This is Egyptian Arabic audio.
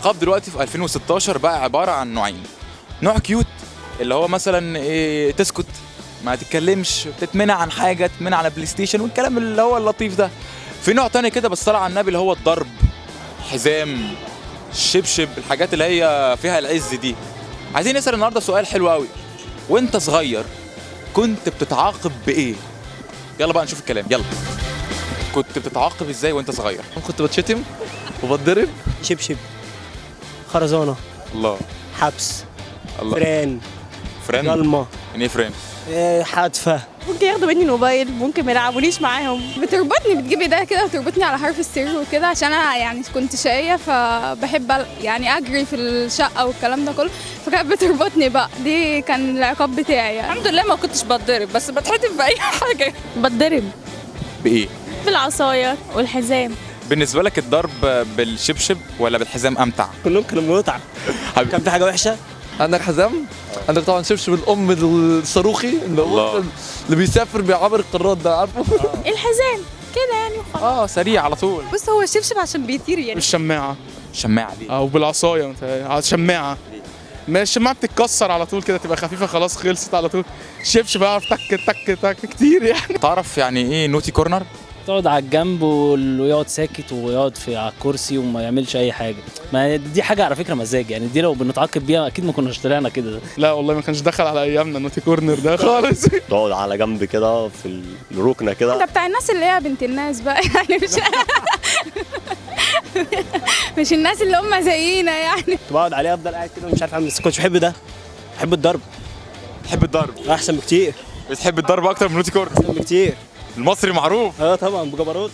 العقاب دلوقتي في 2016 بقى عبارة عن نوعين. نوع cute اللي هو مثلا إيه، تسكت ما تتكلمش، تتمنع عن حاجه، تتمنع على بلاي ستيشن والكلام اللي هو اللطيف ده. في نوع تاني كده بالصلاة على النبي اللي هو الضرب، حزام، الشبشب، الحاجات اللي هي فيها العز دي. عايزين نسال النهارده سؤال حلو قوي، وانت صغير كنت بتتعاقب بايه؟ يلا بقى نشوف الكلام. يلا، كنت بتتعاقب ازاي وانت صغير؟ كنت بتشتم وبتضرب. شبشب، خرزانه، الله. حبس، الله. فران، فران. ضلمه، يعني ايه فران؟ حادفه. ممكن ياخدوا مني الموبايل، ممكن ما يلعبونيش معاهم. بتربطني، بتجيب ايديها كده وتربطني على حرف السرير وكده، عشان انا يعني كنت شقيه فبحب يعني اجري في الشقة والكلام ده كله، فكانت بتربطني بقى. دي كان العقاب بتاعي يعني. الحمد لله ما كنتش بتضرب، بس بتحدف باي حاجه. بتضرب بايه؟ بالعصاية والحزام. بالنسبة لك الضرب بالشبشب ولا بالحزام امتع؟ كلهم كانوا متعه. حبيبي. كان في حاجة وحشه. عندك حزام، عندك طبعا شبشب الام الصاروخي اللي هو الله. اللي بيسافر بيعبر القارات ده، عارفه؟ الحزام كده يعني وخلاص. اه سريع على طول. بص، هو الشبشب عشان بيطير يعني. بالشماعة. شماعة ليه؟ او بالعصايه على الشماعه. ما الشماعه بتتكسر على طول كده، تبقى خفيفة خلاص خلصت على طول. شبشب بقى تك تك تك كتير يعني. تعرف يعني ايه naughty corner؟ تقعد على الجنب ويقعد ساكت ويقعد في على الكرسي وما يعملش اي حاجه. ما دي حاجة على فكرة مزاج يعني، دي لو بنتعاقب بيها اكيد ما كناش طلعنا كده. لا والله ما كانش دخل على ايامنا naughty corner ده خالص. تقعد على جنب كده في الركنه ده كده. بتاع الناس اللي هي بنت الناس بقى يعني، مش الناس اللي هم زينا يعني. كنت بقعد عليه افضل قاعد كده ومش عارف اعمل، بس كنتش بحب ده. بحب الضرب. بتحب الضرب؟ احسن بكتير. بتحب الضرب اكتر من naughty corner؟ احسن بكتير. المصري معروف. اه طبعا بجبروت.